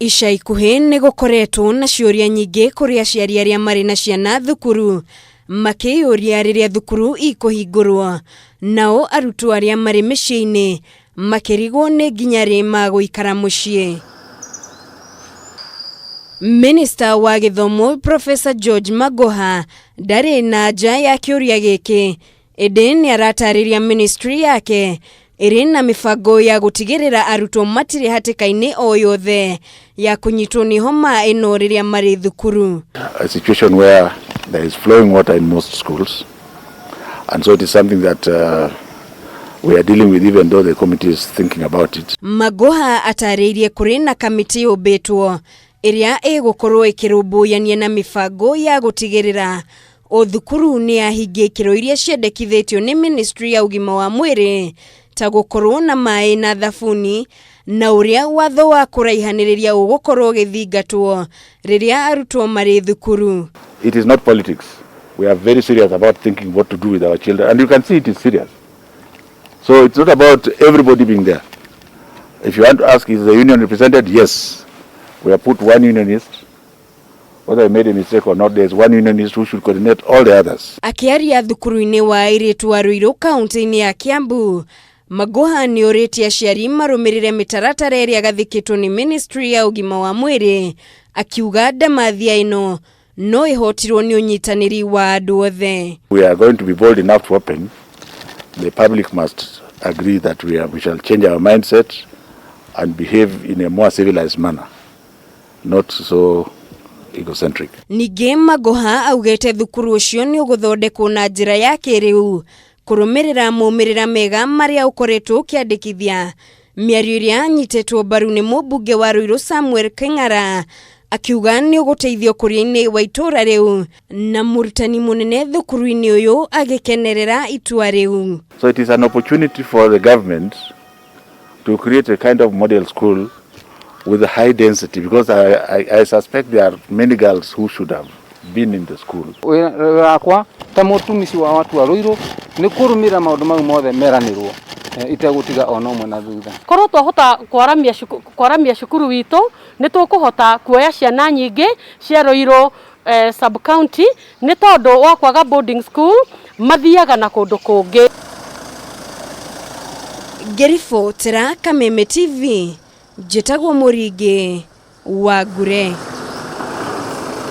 Ica ikuhĩ nĩ gũkoretwo na ciũria nyingĩ kũrĩ aciari arĩa marĩ na ciana thukuru makĩyũria rĩrĩa thukuru ikũhingũrwo, nao arutwo arĩa marĩ mĩciĩ-inĩ makĩrigwo nĩ nginya rĩ magũikara mũciĩ. Minista wa gĩthomo Professor George Magoha ndarĩ na nja ya kĩũria gĩkĩ ĩndĩ nĩ aratarĩria ministry yake ĩrĩ na mĩbango ya gũtigĩrĩra arutwo matirĩ hatĩka-inĩ o yothe ya kũnyitwo nĩ homa ĩno rĩrĩa marĩ thukuru. A situation where there is flowing water in most schools, and so it is something that we are dealing with, even though the committee is thinking about it. Magoha atarĩirie kũrĩ na kamĩtĩ yũmbĩtwo ĩrĩa ĩgũkorwo ĩkĩrũmbũyania na mĩbango ya gũtigĩrĩra o thukuru nĩ yahingia ikĩro iria ciendekithĩtio nĩ ministry ya ũgima wa mwĩrĩ ta gũkorwo na maĩ na thabuni na ũrĩa watho wa kũraihanĩrĩria ũgũkorwo ũgĩthingatwo rĩrĩa arutwo marĩ thukuru. It is not politics. We are very serious about thinking what to do with our children, and you can see it is serious. So it's not about everybody being there. If you want to ask, is the union represented? Yes. We have put one unionist. Whether I made a mistake or not, there's one unionist who should coordinate all the others. Akĩaria thukuru-inĩ wa airĩtu wa Ruiru kaunti-inĩ ya Kiambu, Magoha nĩ ũrĩtie aciari marũmĩrĩre mĩtaratara ĩrĩa gathĩkĩtwo nĩ ministry ya ũgima wa mwĩrĩ, akiuga ndamathia ĩno no ĩhotirwo nĩ ũnyitanĩri wa andũ othe. We are going to be bold enough to open. The public must agree that we shall change our mindset and behave in a more civilized manner, not so egocentric. Ningĩ Magoha augĩte thukuru ũcio nĩ ũgũthondekwo na njĩra ya kĩrĩu kũrũmĩrĩra maumĩrĩra mega marĩa ũkoretwo ũkĩandĩkithia. Mĩario ĩrĩa anyitĩtwo mbaru nĩ mũmbunge wa Ruiru Samuel Keng'ara akiuga nĩ ũgũteithio ũkũria-inĩ wa itũũra rĩu na mũrutani mũnene thukuru-inĩ ũyũ agĩkenerera itua rĩu. So it is an opportunity for the government to create a kind of model school with a high density, because I suspect there are many girls who should have been in the school. Wĩra wakwa ta mũtumishi wa watu wa Ruiru nĩ kũrũmĩrĩra maũndũ mau mothe meranĩrwo itegũtiga ona ũmwe na thutha. Korwo twahota kwaramia cukuru witũ, nĩ tũkũhota kuoya ciana nyingĩ cia Ruiru sub county, nĩ tondũ wa kwaga boarding school mathiaga na kũndũ kũngĩ. Ngĩribotera Kameme TV, njĩtagwo Mũringĩ wa Ngure.